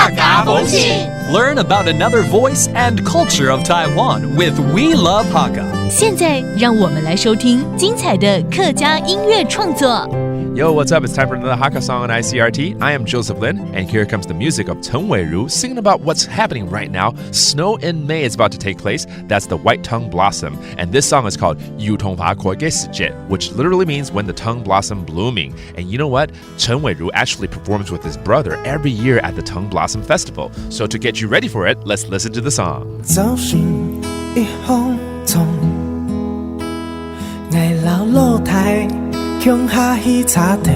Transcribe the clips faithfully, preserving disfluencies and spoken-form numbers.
客家風情。 Learn about another voice and culture of Taiwan with We Love Hakka. 现在，让我们来收听精彩的客家音乐创作。 Yo, what's up? It's time for another Hakka song on I C R T. I am Joseph Lin, and here comes the music of Chen Weiru singing about what's happening right now. Snow in May is about to take place. That's the white tongue blossom. And this song is called 油桐花開个時節, which literally means when the tongue blossom blooming. And you know what? Chen Weiru actually performs with his brother every year at the Tongue Blossom Festival. So to get you ready for it, let's listen to the song. 朝晨一風衝，𠊎摎老弟共下去車頭。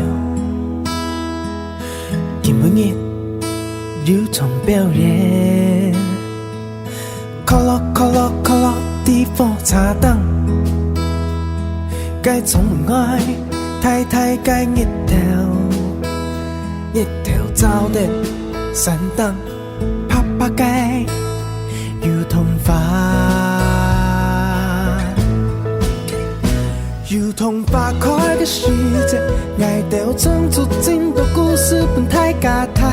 今晡日有場表演， 咯咯咯咯咯在火車頂，該窗門外大大个日頭，日頭照得山頂白白个油桐花。 油桐花開个時節，𠊎兜創作真多故事分大家聽。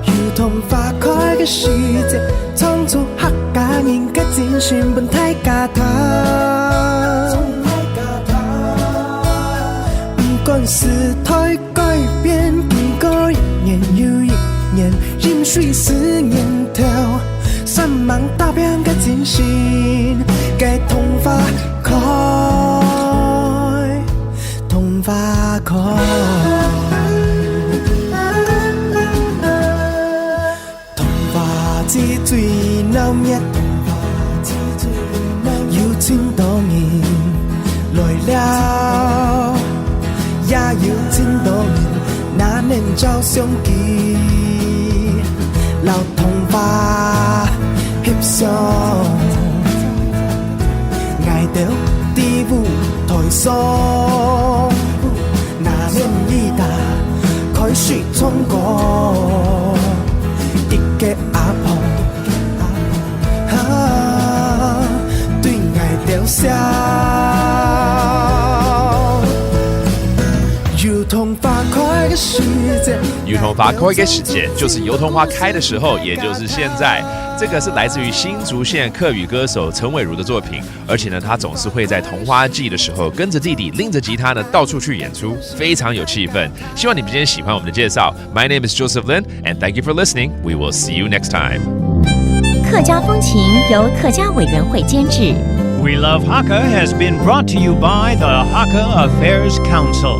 油桐花開个時節，創作客家人个精神分大家聽。毋管時代 改變，經過一年又一年，飲水思源頭，煞猛打拚个精神，該桐花開，桐花開。 桐花節最鬧熱，有盡多人來尞，也有盡多人拿等照相機，摎桐花翕相。𠊎兜在舞台上， 拿等吉他開始唱歌，一个阿婆，哈，對𠊎兜笑。油桐花開个時節，油桐花開个時節，就是油桐花開的時候，也就是現在。這個是來自於新竹縣客語歌手陳偉如的作品。 而且呢，他總是會在桐花季的時候跟著弟弟拎著吉他呢，到處去演出，非常有氣氛。希望你們今天喜歡我們的介紹。My name is Joseph Lin, and thank you for listening. We will see you next time. 客家风情由客家委员会监制。 We Love Hakka has been brought to you by the Hakka Affairs Council.